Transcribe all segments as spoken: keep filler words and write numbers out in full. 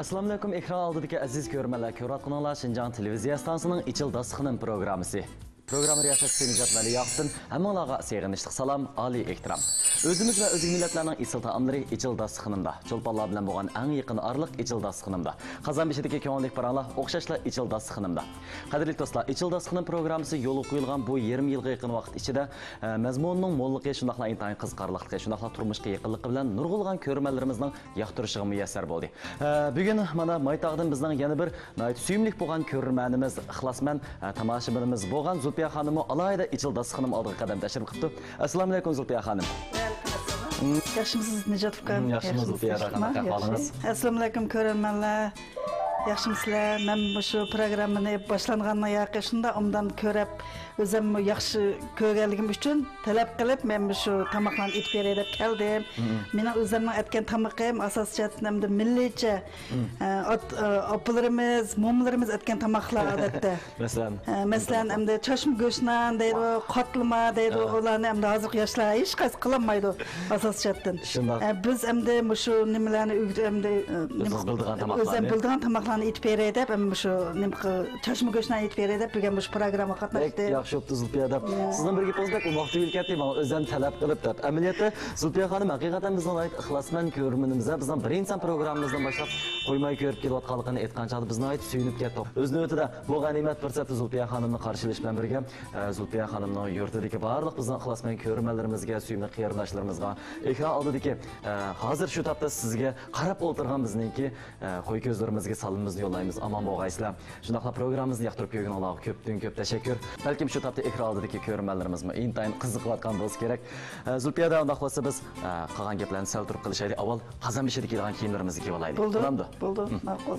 ئەسسالامۇئەلەيكۇم، ئېكران ئالدىدىكى ئەزىز كۆرۈرمەنلەر، كۆرۈۋاتقىنىڭلار شىنجاڭ تېلېۋىزىيە ئىستانسىسىنىڭ ئىچىل داستىخىنىم پروگراممىسى. پروگرامما رىياسەتچىسى نىجات ۋەلى ياقۇپتىن ھەممىڭلارغا سېغىنىشلىق سالام، ئالىي ئېھتىرام. ئۆزىمىز ۋە ئۆزگە مىللەتلەرنىڭ ئېسىل تائاملىرى ئىچىل داستىخىنىمدا، چولپانلار بىلەن بولغان ئەڭ يېقىن ئارىلىق ئىچىل داستىخىنىمدا، قازان بېشىدىكى كۆڭۈللۈك پاراڭلار ئوخشاشلا ئىچىل داستىخىنىمدا. قەدىرلىك دوستلار، ئىچىل داستىخىنىم پروگراممىسى يولغا قويۇلغان بۇ يېرىم يىلغا يېقىن ۋاقىت ئىچىدە، ئە، مەزمۇنىنىڭ موللۇقى، شۇنداقلا ئىنتايىن قىزىقارلىقلىقى، شۇنداقلا تۇرمۇشقا يېقىنلىقى بىلەن نۇرغۇنلىغان كۆرۈرمەنلىرىمىزنىڭ ياقتۇرۇشىغا مۇيەسسەر بولدى. ئە، بۈگۈن مانا مايتاغدىن بىزنىڭ يەنە بىر ناھايىتى سۆيۈملۈك بولغان كۆرۈرمەنىمىز، ئىخلاسمەن، ئە، تاماشىبىنىمىز بولغان زۇلپىيە خانىممۇ ئالاھىدە ئىچىل داستىخىنىم ئالدىغا قەدەم تەشرىپ قىپتۇ. ئەسسالامۇئەلەيكۇم، زۇلپىيە خانىم. ۋەئەلەيكۇم ئەسسالام. ياخشىمۇسىز، نىجات ئۇكام؟ ياخشىمۇز، زۇلپىيە؟ قانداق ئەھۋالىڭىز؟ ئەسسالامۇئەلەيكۇم، كۆرۈرمەنلەر. ياخشىمۇسىلەر؟ مەن مۇشۇ پروگراممىنى باشلانغاننىڭ ياقى شۇنداق ئوبدان كۆرۈپ، ئۆزۈممۇ ياخشى كۆرگەنلىكىم ئۈچۈن تەلەپ قىلىپ، مەن مۇشۇ تاماقلارنى ئېتىپ بېرەي دەپ كەلدىم. مېنىڭ ئۆزۈمنىڭ ئەتكەن تامىقىم ئاساسىي جەھەتتىن ئەمدى مىللىيچە، ئە، ئات-، ئە، ئاپىلىرىمىز، مومىلىرىمىز ئەتكەن تاماقلار ئادەتتە. مەسىلەن؟ ئە، مەسىلەن، ئەمدى چاچما گۆشنان دەيدۇ، قاتلىما دەيدۇ، ئۇلارنى ئەمدى ھازىرقى ياشلار ھېچقايسى قىلالمايدۇ، ئاساسىي جەھەتتىن. شۇنداق. ئە، بىز ئەمدى مۇشۇ نېمىلەرنى ئۆگىتىپ، ئەمدى، ئە، نېمە، ئۆزىمىز بىلىدىغان تاماقلارنى. ئۆزۈم بىلىدىغان تاماقلارنى ئېتىپ بېرەي دەپ، ئەمدى مۇشۇ نېمە قىل-، چاچما گۆشنان ئېتىپ بېرەي دەپ، بۈگۈن مۇشۇ پروگراممىغا بەك قاتناشتىم. ياخشى بوپتۇ، زۇلپىيە دەپ. سىزنىڭ بىر گېپىڭىز بەك ئوماق تۇيۇلۇپ كەتتى ماڭا، ئۆزۈم تەلەپ قىلىپ دەپ. ئەمەلىيەتتە، زۇلپىيە خانىم، ھەقىقەتەن بىزنىڭ ناھايىتى ئىخلاسمەن كۆرۈرمىنىمىز. بىزنىڭ بىرىنچى سان پروگراممىمىزدىن باشلاپ قويماي كۆرۈپ كېلىۋاتقانلىقىنى ئېيتقان چاغدا بىز ناھايىتى سۆيۈنۈپ كەتتۇق. ئۆز نۆۋىتىدە بۇ غەنىيمەت پۇرسەتتە زۇلپىيە خانىمنى قارشى ئېلىش بىلەن بىرگە، ئە، زۇلپىيە خانىمنىڭ يۇرتىدىكى بارلىق بىزنىڭ ئىخلاسمەن كۆرۈرمەنلىرىمىزگە، سۆيۈملۈك قېرىنداشلىرىمىزغا، ئېكران ئالدىدىكى، ئە، ھازىر شۇ تاپتا سىزگە قاراپ ئولتۇرغان بىزنىڭكى، ئە، قوي كۆزلىرىمىزگە سالىمىمىزنى يوللايمىز. ئامان بولغايسىلەر. شۇنداقلا پروگراممىمىزنى ياقتۇرۇپ كۆرگىنىڭلارغا كۆپتىن كۆپ تەشەككۈر. بەلكىم شۇ تاپتا ئېكران ئالدىدىكى كۆرۈرمەنلىرىمىزمۇ ئىنتايىن قىزىقىۋاتقان بولسا كېرەك. ئە، زۇلپىيە، ئۇنداق بولسا بىز، ئە، قالغان گەپلەرنى سەل تۇرۇپ قىلىشايلى. ئاۋۋال قازان بېشىدا كىيىدىغان كىيىملىرىمىزنى كىيىۋالايلى. بولىدۇ. بولامدۇ؟ بولىدۇ. ماقۇل.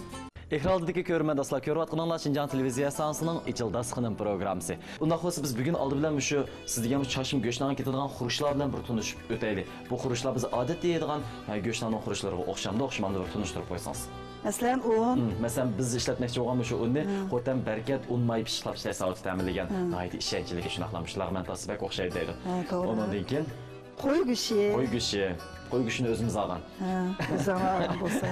ئېكران ئالدىدىكى كۆرۈرمەن دوستلار، كۆرۈۋاتقىنىڭلار شىنجاڭ تېلېۋىزىيە ئىستانسىسىنىڭ ئىچىل داستىخىنىم پروگراممىسى. ئۇنداق بولسا بىز بۈگۈن ئالدى بىلەن مۇشۇ سىز دېگەن مۇشۇ چاچما گۆشنانغا كېتىدىغان خۇرۇچلار بىلەن بىر تونۇشۇپ ئۆتەيلى. بۇ خۇرۇچلار بىز ئادەتتە يەيدىغان، ھە، گۆشناننىڭ خۇرۇچلىرىغا ئوخشامدۇ، ئوخشىمامدۇ، بىر تونۇشتۇرۇپ قويسىڭىز. مەسىلەن، ئۇن. مم، مەسىلەن، بىز ئىشلەتمەكچى بولغان مۇشۇ ئۇننى خوتەن بەرىكەت ئۇن ماي پىششىقلاپ ئىشلەش زاۋۇتى تەمىنلىگەن ناھايىتى ئىشەنچلىك، شۇنداقلا مۇشۇلارغا مەن تاسا بەك ئوخشايدۇ دەيدۇ. ھە، توغرا. ئۇنىڭدىن كېيىن؟ قوي گۆشى. قوي گۆشى. قوي گۆشىنى ئۆزىمىز ئالغان. ھە، ئۆزىڭىز ئالغان بولسا.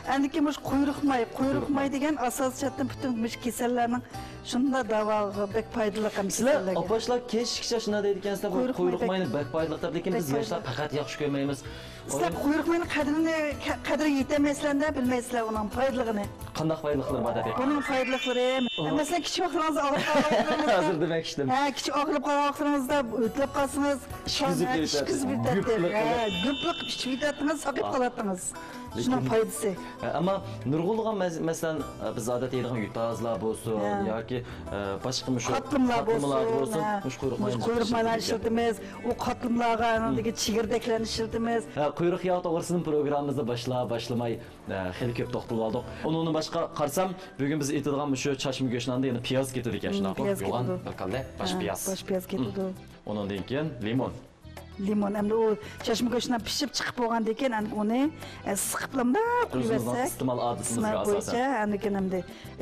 ئاندىن كېيىن مۇشۇ قۇيرۇق ماي. قۇيرۇق ماي دېگەن ئاساسىي جەھەتتىن پۈتۈن مۇشۇ كېسەللەرنىڭ شۇنداق داۋاغا بەك پايدىلىق ھەم سىلەر كېسەللەرگە. ئاپاشلار كەچكىچە شۇنداق دەيدىكەنسىلەر، بۇ قۇيرۇق ماي بەك پايدىلىق دەپ، لېكىن بىز ياشلار پەقەت ياخشى كۆرمەيمىز. سىلەر قۇيرۇق ماينىڭ قەدرىنى، قەدرىگە يېتەلمەيسىلەر-دە، بىلمەيسىلەر ئۇنىڭ پايدىلىقىنى. قانداق پايدىلىقلىرى بار دەپ؟ بۇنىڭ پايدىلىقلىرى، مەسىلەن، كىچىك ۋاقىتلىرىڭىزدا ئاغرىپ قالغان ۋاقىتلىرىڭىزدا، ھازىر دېمەكچىدىم. ھە، كىچىك ئاغرىپ قالغان ۋاقىتلىرىڭىزدا ئۆتلەپ قالسىڭىز، ئىچكۈزۈپ يۈرۈۋېتەتتى. ھە، گۈپلا قىلىپ ئىچىپ يۈرۈۋېتەتتىڭىز، ساقىيىپ قالاتتىڭىز. شۇنىڭ پايدىسى. ھە، ئەمما نۇرغۇنلىغان مەس-، مەسىلەن، بىز ئادەتتە يەيدىغان يۇتازلار بولسۇن ياكى، ئە، باشقا مۇشۇ قاتلىملار بولسۇن، قاتلىملار بولسۇن، ھە. مۇشۇ قۇيرۇق ماينى، قۇيرۇق مايلارنى ئىشلىتىمىز. ئۇ قاتلىملارغا، ئانىڭدىكى چېگىردەكلەرنى ئىشلىتىمىز. ھە، قۇيرۇق ياغ توغرىسىدىن پروگراممىمىزنى باشلا-، باشلىماي، ئە، خېلى كۆپ توختىلىۋالدۇق. ئۇنىڭدىن باشقا قارىسام، بۈگۈن بىز ئېتىدىغان مۇشۇ چاچما گۆشناندا يەنە پىياز كېتىدىكەن، شۇنداقمۇ؟ يوغان بىر كاللەك باش پىياز. باش پىياز كېتىدۇ. ئۇنىڭدىن كېيىن لىمون. لىمون. ئەمدى ئۇ چاچما گۆشنان پىشىپ چىقىپ بولغاندىن كېيىن، ئەمدى ئۇنى، ئە، سىقىپلا مۇنداق قويۇۋەتسەك، ئىستېمال بويىچە، ئەمدى كېيىن ئەمدى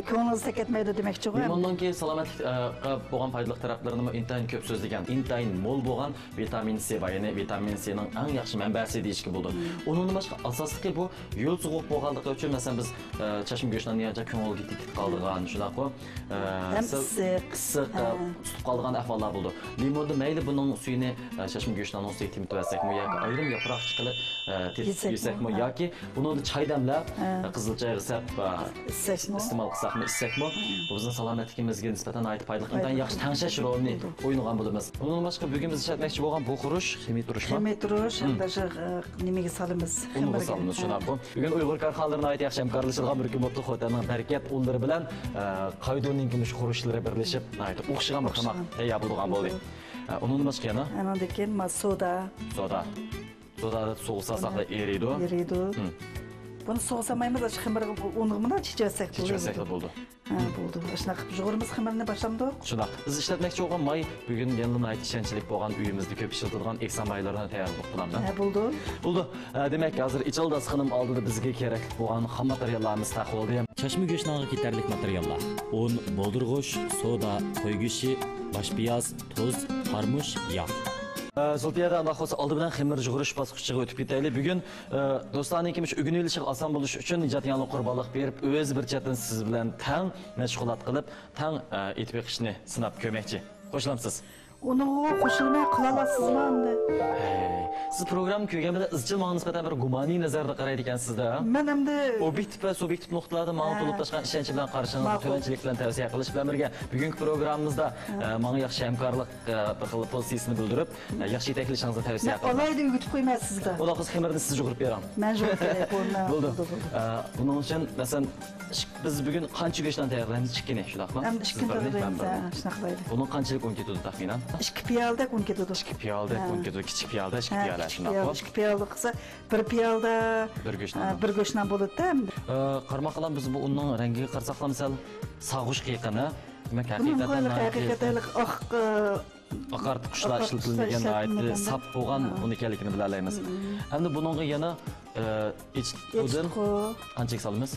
كۆڭلىڭىز تەكەتمەيدۇ دېمەكچىغۇ. لىموننىڭكى سالامەتلىككە بولغان پايدىلىق تەرەپلىرىنىمۇ ئىنتايىن كۆپ سۆزلىگەن، ئىنتايىن مول بولغان ۋىتامىن سى بار. يەنى ۋىتامىن سىنىڭ ئەڭ ياخشى مەنبەسى دېيىشكە بولىدۇ. ئۇنىڭدىن باشقا ئاساسلىقى بۇ يول سوغۇق بولغانلىقى ئۈچۈن، مەسىلەن، بىز، ئە، چاچما گۆشناننى يەيدىغان چاغ كۆڭۈلگە تېگىپ قالىدىغان، شۇنداققۇ؟ ئە، ھەم ئىسسىق. ئىسسىق، ئە، تۇتۇپ قالىدىغان ئەھۋاللار بولىدۇ. لىموندا مەيلى بۇنىڭ سۈيىنى، ئە، چاچما گۆشناننىڭ ئۈستىگە تېمىتىۋەتسەكمۇ ياكى ئايرىم ياپراقچە قىلىپ، ئە، تېتىپ يېسەكمۇ ياكى بۇنىڭدا چاي دەملەپ، ئە، قىزىل چايغا سەپ، ئە، ئىستېمال قىلساقمۇ، ئىچسەكمۇ، بۇ بىزنىڭ سالامەتلىكىمىزگە نىسبەتەن ناھايىتى پايدىلىق، ئىنتايىن ياخشى تەڭشەش رولىنى ئوينىغان بولىمىز. ئۇنىڭدىن باشقا بۈگۈن بىز ئىشلەتمەكچى بولغان بۇ خۇرۇچ خېمىي تۇرۇچما؟ خېمىي تۇرۇچ، ھەمدە شۇ، ئە، نېمىگە سالىمىز؟ ئۇنغا سالىمىز، شۇنداققۇ؟ بۈگۈن ئۇيغۇر كارخانىلىرى ناھايىتى ياخشى ھەمكارلىشىدىغان بىر كۈن بوپتۇ. خوتەننىڭ بەرىكەت ئۇنلىرى بىلەن، ئە، قايدۇنىڭكى مۇشۇ خۇرۇچلىرى بىرلىشىپ، ناھايىتى ئوخشىغان بىر تاماق تەييار بولىدىغان بولدى. ئە، ئۇنىڭدىن باشقا يەنە؟ ئانىڭدىن كېيىن ما سودا. سودا. سودادا سوغۇق سالساقلا ئېرىيدۇ. ئېرىيدۇ. بۇنى سوغۇق سالمايمىز، ئاشۇ خېمىرغا، ئۇنغا مۇنداق چېچىۋەتسەك بولىدۇ. چېچىۋەتسەكلا بولىدۇ. ھە، بولىدۇ. ئاشۇنداق قىلىپ يۇغۇرىمىز خېمىرنى باشلامدۇق. شۇنداق. بىز ئىشلەتمەكچى بولغان ماي بۈگۈن يەنىلا ناھايىتى ئىشەنچلىك بولغان، ئۆيىمىزدە كۆپ ئىشلىتىدىغان ئېكسا مايلىرىنى تەييارلىق قىلامدۇ. ھە، بولىدۇ. بولىدۇ. ھە، دېمەك، ھازىر ئىچىل داستىخىنىم ئالدىدا بىزگە كېرەكلىك بولغان خام ماتېرىياللارىمىز تەقىم بولدى. چاچما گۆشنانغا كېتەرلىك ماتېرىياللار: ئۇن، بولدۇرغۇچ، سودا، قوي گۆشى، باش پىياز، تۇز، قارىمۇچ، ياغ. ئە، زۇلپىيە ھەدە، ئۇنداق بولسا ئالدى بىلەن خېمىر يۇغۇرۇش باسقۇچىغا ئۆتۈپ كېتەيلى. بۈگۈن، ئە، دوستلارنىڭكى مۇشۇ ئۆگىنىۋېلىشىغا ئاسان بولۇشى ئۈچۈن نىجات يەڭلىڭ قۇربانلىق بېرىپ، ئۆزى بىر چەتتىن سىز بىلەن تەڭ مەشغۇلات قىلىپ، تەڭ، ئە، ئېتىپ بېقىشنى سىناپ كۆرمەكچى. قوشۇلامسىز؟ ئۇنىڭغا قوشۇلماي قالالامسىزمۇ ئەمدى؟ ھەي، سىز پروگرامما كۆرگەن بىلەن ئىزچىل ماڭا نىسبەتەن بىر گۇمانىي نەزەردە قارايدىكەنسىز-دە. مەن ئەمدى ئوبيېكتىپ ۋە سۇبيېكتىپ نۇقتىلاردا ماڭا ھە. تولۇپ تاشقان ئىشەنچ بىلەن قارشىڭىزغا ماقۇل. تۆۋەنچىلىك بىلەن تەۋسىيە قىلىش بىلەن بىرگە، بۈگۈنكى پروگراممىمىزدا، ھە. ئە، ماڭا ياخشى ھەمكارلىق، ئە، بىر خىل پوزىتسىيىسىنى بىلدۈرۈپ، ئە، ياخشى يېتەكلىشىڭىزنى تەۋسىيە مەن قىلىمەن. ئالاھىدە ئۆگىتىپ قويىمەن سىزگە. ئۇنداق بولسا خېمىرنى سىز يۇغۇرۇپ بېرىڭ. مەن يۇغۇرۇپ بېرەي، بولدى، بولدى. بولدى، بولدى. ئە، بۇنىڭ ئۈچۈن، مەسىلەن، ئىك-، بىز بۈگۈن قانچە گۆشنان تەييارلايمىز؟ ئىككىنى، شۇنداقمۇ؟ ئەمدى سىز ئىككىنى بىرنى، تەييارلايمىز، مەن بىرنى. ھە، شۇنداق قىلايلى. بۇنىڭ قانچىلىك ئۇن كېتىدۇ تەخمىنەن؟ ئىككى پىيالىدەك ئۇن كېتىدۇ. ئىككى پىيالىدەك ھە. ئۇن كېتىدۇ، كىچىك پىيالىدە، ئىككى ھە، پىيالە، كىچىك شۇنداقمۇ؟ پىيالە قىلسا، بىر پىيالىدە، بىر گۆشنان. ئە، بىر گۆشنان بولىدۇ-دە ئەمدى. ئە، قارىماققىلام، بىز بۇ ئۇننىڭ رەڭگىگە قارىساقلا، سەل ساغۇشقا يېقىن، ھە؟ دېمەك، بۇنىڭغا ھەقىقەتەن ھېلىقى ھەقىقەتەن ھېلىقى ئاق، ئە، ئاقارتقۇچلار ئاقارتقۇچلار ئىشلەتمىگەن ناھايىتى ئىشلەتمىگەندە. ساپ بولغان ھە. ئۇن ئىكەنلىكىنى بىلەلەيمىز. مم. ئەمدى بۇنىڭغا يەنە، ئە، ئېچىتقۇدىن ئېچىتقۇ. قانچىلىك سالىمىز؟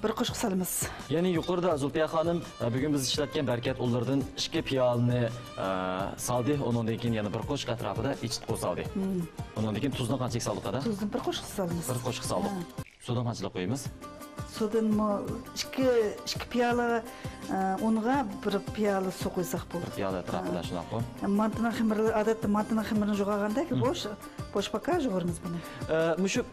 بىر قوشۇق سالىمىز. يەنى يۇقىرىدا زۇلپىيە خانىم، ئە، بۈگۈن بىز ئىشلەتكەن بەرىكەت ئۇنلىرىدىن ئىككى پىيالىنى، ئە، سالدى. ئۇنىڭدىن كېيىن يەنە بىر قوشۇق ئەتراپىدا ئېچىتقۇ سالدى. مم. ئۇنىڭدىن كېيىن تۇزنى قانچىلىك سالدۇق ھەدە؟ تۇزنى بىر قوشۇق سالىمىز. بىر قوشۇق سالدۇق. ھە. سۇدىن قانچىلىك قويىمىز؟ سۇدىنمۇ ئىككى، ئىككى پىيالە، ئە، ئۇنغا بىر پىيالە سۇ قويساق بولىدۇ. بىر پىيالە ئەتراپىدا ھە. شۇنداقمۇ؟ مانتىنىڭ خېمىرى، ئادەتتە مانتىنىڭ خېمىرىنى يۇغارغاندەك مم. بوش، بوش پاكا يۇغۇرىمىز بۇنى. ئە، مۇشۇ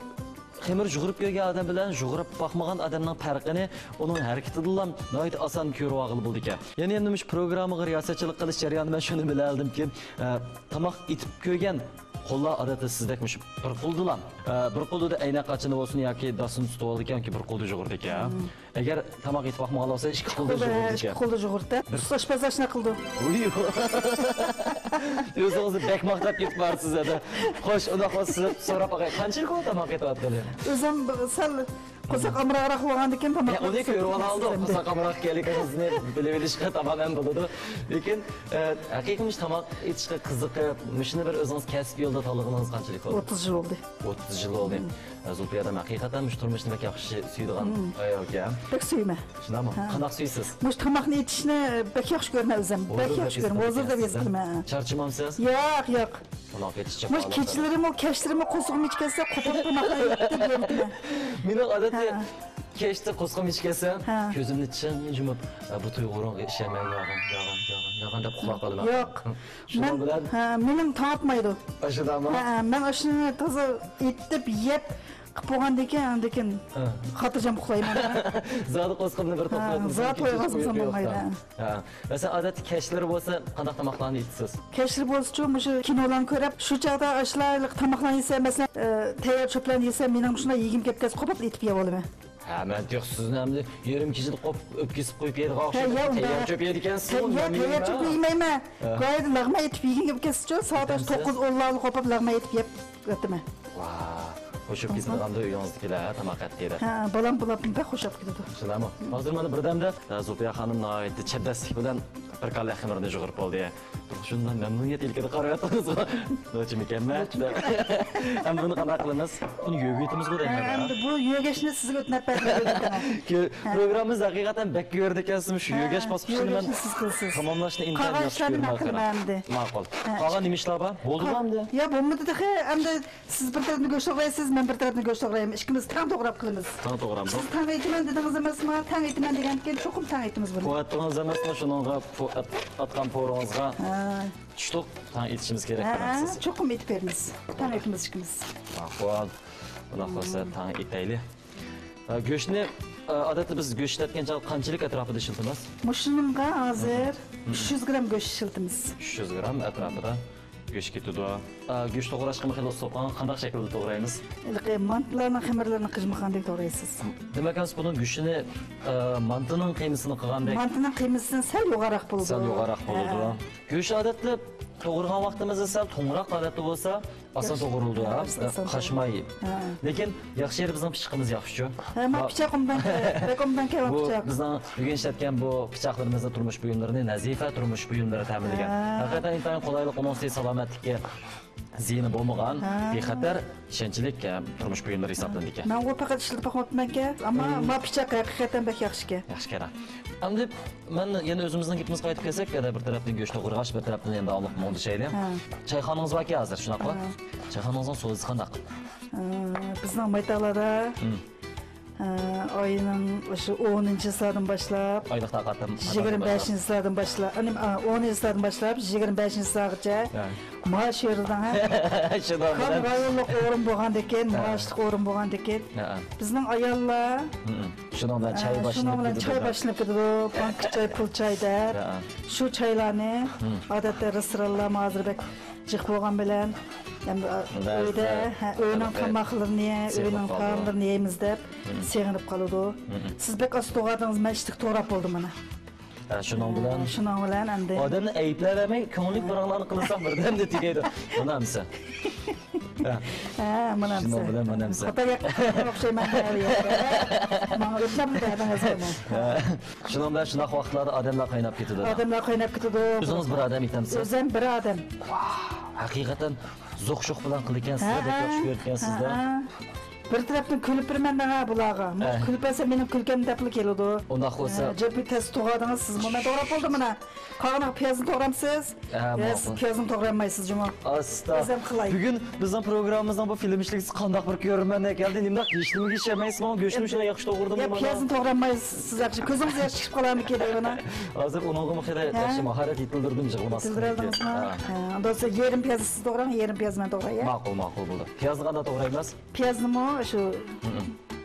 خېمىر يۇغۇرۇپ كۆرگەن ئادەم بىلەن يۇغۇرۇپ باقمىغان ئادەمنىڭ پەرقىنى ئۇنىڭ ھەرىكىتىدىنلا ناھايىتى ئاسان كۆرۈۋالغىلى بولىدىكەن. يەنە، يەنە مۇشۇ پروگراممىغا رىياسەتچىلىك قىلىش جەريانىدا مەن شۇنى بىلەلىدىمكى، ئە، تاماق ئېتىپ كۆرگەن قوللار ئادەتتە سىزدەك مۇشۇ بىر قولدىلا، ئە، بىر قولدا ئەينەك قاچىنى بولسۇن ياكى داستىنى تۇتۇۋالىدىكەنكى، بىر قولدا يۇغۇرىدىكەن. مم. ئەگەر تاماق ئېتىپ باقمىغان بولسا، ئىككى قولدا يۇغۇرىدىكەن. ئىككى قولدا يۇغۇرىدۇ. بىر ئۇستا ئاشپەزلەر شۇنداق قىلىدۇ. ۋۇي. ئۆزىڭىزنى بەك ماختاپ كېتىپ بارسىز ھەدە. خوش، ئۇنداق بولسا سىز سوراپ باقاي، قانچىلىك بولدى تاماق ئېتىۋاتقىلى؟ ئۆزۈم سەل قورساق ئامراقراق بولغاندىكىن تاماق يە، ئۇنى كۆرۈۋالاڭ، قورساق ئامراق ئىكەنلىكىڭىزنى بىلىۋېلىشقا تامامەن بولىدۇ. لېكىن، ئە، ھەقىقىي مۇشۇ تاماق ئېتىشقا قىزىقىپ، مۇشۇنى بىر ئۆزىڭىز كەسىپ يولىدا تاللىغىنىڭىز قانچىلىك بولدى؟ ئوتتۇز يىل بولدى. ئوتتۇز يىل بولدى. ئە، زۇلپىيە ھەدەم ھەقىقەتەن مۇشۇ تۇرمۇشنى بەك ياخشى سۈيىدىغان مم. ئايال ئىكەن. بەك سۆيىمەن. شۇنداقمۇ؟ ھە. قانداق سۈيىسىز؟ مۇشۇ تاماقنى ئېتىشنى بەك ياخشى كۆرىمەن ئۆزۈم. بەك ياخشى كۆرىمەن. ھۇزۇردا ھېس قىلىمەن. چارچىمامسىز؟ ياق، ياق. تاماق ئېتىش مۇشۇ كېچىلىرىمۇ، كەچلىرىمۇ قورسىقىم ئېچىپ كەتسە، قوپۇپ تاماقنى يەپ يۈرىمەن. مېنىڭ ئادەتتە ھە. كەچتە قورسىقىم ئېچىپ كەتسە، ھە. كۆزۈمنى چىڭ يۇمۇپ، ئە، بۇ تۇيغۇ ئورۇنغا ئىشەنمەي، يالغان، يالغان، يالغان، يالغان دەپ ئۇخلاپ قالىمەن. ياق. شۇنىڭ مەن، بىلەن ھە، مېنىڭ تاڭ ئاتمايدۇ. ئاشۇنداقمۇ؟ ھە، ھە، مەن ئاشۇنى تازا ئېتىپ يەپ قىلىپ بولغاندىن كېيىن، ئاندىن كېيىن ھە. خاتىرجەم ئۇخلايمەن. زادى قورسىقىمنى بىر ھە، توقلاپ زادى تويغا بولمايدۇ. ھە. مەسىلەن، ئادەتتە كەچلىرى بولسا قانداق تاماقلارنى ئېتىسىز؟ كەچلىرى بولسىچۇ، مۇشۇ كىنولارنى كۆرۈپ، شۇ چاغدا ئاشۇلارلىق تاماقلارنى يېسە، مەسىلەن، ئە، تەييار چۆپلەرنى يېسە، مېنىڭ مۇشۇنداق يېگۈم كەپ كەتسە، قوپۇپ ئېتىپ يەۋالىمەن. ھە، مەن تېخى سىزنى ئەمدى يېرىم كېچىدە قوپۇپ ئۆپكە سىقىپ قويۇپ يەيدىغان ئوخشايدۇ. ھە، يا، تەييار چۆپ يەيدىكەنسىز. تەييار، تەييار چۆپ يېمەيمەن. ھە. گايىدا لەغمەن ئېتىپ يېگۈم كەپ كەتسىچۇ، سائەت ئاشۇ توققۇز، ئونلاردا قوپۇپ لەغمەن ئېتىپ يەپ ياتىمەن. ۋاھ، خوشۇپ كېتىدىغاندۇ ئۆيىڭىزدىكىلەر، ھە، تاماق ئەتتى دەپ. ھە، بالام بۇلار بەك خوشاپ كېتىدۇ. شۇنداقمۇ؟ ھازىر مانا بىردەمدە، ئە، زۇلپىيە خانىم ناھايىتى چەبدەسلىك بىلەن بىر كاللەك خېمىرنى يۇغۇرۇپ بولدى. تۇرسۇن مەمنۇنىيەت ئىلكىدە قارىۋاتىڭىزغۇ. نوچى مۇكەممەل. ئەمدى بۇنى قانداق قىلىمىز؟ بۇنى يۆگىۋېتىمىزغۇ دەيمەن. ھە، ئەمدى بۇ يۆگەشنى سىزگە ئۆتۈنۈپ بەردىم. پروگراممىمىز ھەقىقەتەن بەك يۆگەشكەنسىز، مۇشۇ ھە، يۆگەش باسقۇچىنى مەن يۆگەشنى سىز قىلىسىز. تاماملاشنى ئىنتايىن ياخشى كۆرىمەن. قالغان ئىشلارنى مەن قىلىمەن ئەمدى. ماقۇل. ھە، قالغان نېمە ئىشلار بار؟ بولدىغۇ ئەمدى؟ يا، بولمىدى تېخى. ئەمدى سىز بىر تەرەپنى گۆش توغرايسىز، مەن بىر تەرەپنى گۆش توغرايمەن. ئىككىمىز تەڭ توغراپ قىلىمىز. تەڭ توغرامدۇ؟ سىز تەڭ ئېتىمەن دېدىڭىز ئەمەسمۇ؟ تەڭ ئېتىمەن دېگەندىكىن چوقۇم تەڭ ئېتىمىز بۇنى. قۇۋۋەتىڭىز ئەمەسمۇ؟ شۇنىڭغا پو-، ئات-، ئاتقان پورىڭىزغا ھە. چۈشتۇق، تەڭ ئېتىشىمىز كېرەك ھە، دېمەكچىسىز. چوقۇم ئېتىپ بېرىمىز. تەڭ ئېتىمىز ئىككىمىز. ماقۇل. ئۇنداق بولسا تەڭ ئېتەيلى. ئە، گۆشنى، ئە، ئادەتتە بىز گۆش ئىشلەتكەن چاغدا قانچىلىك ئەتراپىدا ئىشلىتىمىز؟ مۇشۇنىڭغا ھازىر مم. ئۈچ يۈز گرام گۆش ئىشلىتىمىز. ئۈچ يۈز گرام ئەتراپىدا گۆش كېتىدۇ. ئە، گۆش توغراشقىمۇ خېلى ئۇستا بولۇپ قالغان، قانداق شەكىلدە توغرايمىز؟ ھېلىقى مانتىلارنىڭ خېمىرلىرىنى قىيمىغاندەك توغرايسىز. دېمەك، سىز بۇنىڭ گۆشىنى، ئە، مانتىنىڭ قىيمىسىنى قىلغاندەك. مانتىنىڭ قىيمىسىدىن سەل يوغانراق بولىدۇ. سەل يوغانراق بولىدۇ. ھە. گۆش ئادەتتە توغرىغان ۋاقتىمىزدا سەل توڭراق ھالەتتە بولسا، ئاسان توغرىلىدۇ، ھە، قاچماي. ھە. لېكىن ياخشى يېرى بىزنىڭ پىچىقىمىز ياخشىچۇ. ھە، مانا پىچاق ئوبدان كە-، بەك ئوبدان كەلگەن پىچاق. بۇ بىزنىڭ بۈگۈن ئىشلەتكەن بۇ پىچاقلىرىمىزدا تۇرمۇش بۇيۇملىرىنى نەزىپە تۇرمۇش بۇيۇملىرى تەمىنلىگەن. ھە. ھەقىقەتەن ئىنتايىن قولايلىق، ئۇنىڭ ئۈستىگە سالامەتلىككە زىيىنى بولمىغان، ھە، بىخەتەر، ئىشەنچلىك، ئە، تۇرمۇش بۇيۇملىرى ھېسابلىنىدىكەن. مەنغۇ پەقەت ئىشلىتىپ باقماپتىمەنكەن، ئەمما، ھە، ما پىچاق ھەقىقەتەن بەك ياخشىكەن. ياخشىكەن. ئەمدى مەن يەنە ئۆزىمىزنىڭ گېپىمىزگە قايتىپ كەلسەك، يەنە بىر تەرەپتىن گۆش توغرىغاچ، بىر تەرەپتىن يەنە داۋاملىق مۇڭدىشايلى. ھە. چايخانىڭىز باركەن ھازىر، شۇنداققۇ؟ ھە. چايخانىڭىزنىڭ سودىسى قانداق؟ ئە، بىزنىڭ مايتاغلاردا، ھىم. ئە، ئاينىڭ شۇ ئونىنچى چىسلادىن باشلاپ، ئايلىق تارقاتتىم. يىگىرمە بەشىنچى چىسلادىن باشلاپ، ئەنە، ئە، ئونىنچى چىسلادىن باشلاپ، يىگىرمە بەشىنچى چىسلاغىچە، ھە، مائاش بېرىدىغان، ھە؟ شۇنىڭ كام بىلەن رايونلۇق ئورۇن بولغاندىكىن، ھە، مائاشلىق ئورۇن بولغاندىكىن، ھە، ھە، بىزنىڭ ئاياللار، ھىم. شۇنىڭ بىلەن چاي، ئە، باشلىنىپ شۇنىڭ بىلەن كېتىدۇ چاي دە. باشلىنىپ كېتىدۇ، بانكا چاي، پۇل چاي دەپ. ھە، ھە. شۇ چايلارنى، ھىم، ئادەتتە رېستورانلارمۇ ھازىر بەك جىق بولغان بىلەن، ئەمدى، ئە، بەزىدە ئۆيدە، ھە، ئۆينىڭ تاماقلىرىنى، ئۆينىڭ تائاملىرىنى يەيمىز دەپ، ھىم، سېغىنىپ قالىدۇ. ھىم. سىز بەك ئاستا توغرىدىڭىز، مەن ئىشتىك توغراپ بولدۇم مانا. ھە، شۇنىڭ بىلەن، ھە، شۇنىڭ بىلەن ئەمدى ئادەمنى ئەيىبلەۋەرمەي، كۆڭۈللۈك بىر ئاڭلارنى قىلساق، بىردەمدە تۈگەيدۇ. مانا ئەمسە. ھە. ھە، مانا ئەمسە. شۇنىڭ بىلەن مانا ئەمسە. خاتا گەپ قىلغان ئوخشايمەن ھە، بۇ يەردە. ماڭا ئۆتنەمدى بەردىڭىز بۇنى. ھە. شۇنىڭ بىلەن شۇنداق ۋاقىتلاردا ئادەملەر قايناپ كېتىدۇ. ئادەملەر قايناپ كېتىدۇ. ئۆزىڭىز بىر ئادەم ئېيتامسىز؟ ئۆزۈم بىر ئادەم. ھەقىقەتەن زوق-شوق بىلەن قىلىكەنسىز، ھە، بەك ياخشى كۆرۈپكەنسىز-دە. ھە. بىر تەرەپتىن كۈلۈپ بېرىمەن دەڭە بۇلارغا. ھە. كۈلۈپ بەرسە مېنىڭ كۈلكەم دەپلا كېلىدۇ. ئۇنداق بولسا. ھە، جىپى تەس توغرادىڭىز سىزمۇ. مەن توغراپ بولدۇم مانا. قاغىنىغا پىيازنى توغرامسىز؟ ھە، يا، ماقۇل. سىز پىيازنى توغرىيالمايسىز جۇمۇ. ئاستا. ئۆزۈم قىلاي. بۈگۈن بىزنىڭ پروگراممىمىزنىڭ بۇ فىلىم ئىشلىكچىسى قانداق بىر كۆرۈرمەنلەر كەلدى. نېمىنداق ھېچنېمىگە ئىشەنمەيسىزمۇ؟ گۆشنى شۇنداق ياخشى توغرىدىم يا، دېمەن. پىيازنى توغرىمايسىز، ياخشى. كۆزىڭىز ياخشى چىقىپ قالارمىكىن دەيمەن. ھازىر ئۇنىڭغىمۇ خېلى ھە؟ ياخشى ماھارەت يېتىلدۈردۈم، يىغلىماسلىق. يېتىلدۈرەلدىڭىزمۇ؟ ھە. ھە، ئۇنداق بولسا يېرىم پىيازنى سىز توغراڭ، يېرىم پىيازنى مەن توغراي، يا؟ ماقۇل، ماقۇل بولدى. پىيازنى قانداق توغرايمىز؟ پىيازنىمۇ شۇ، ھە،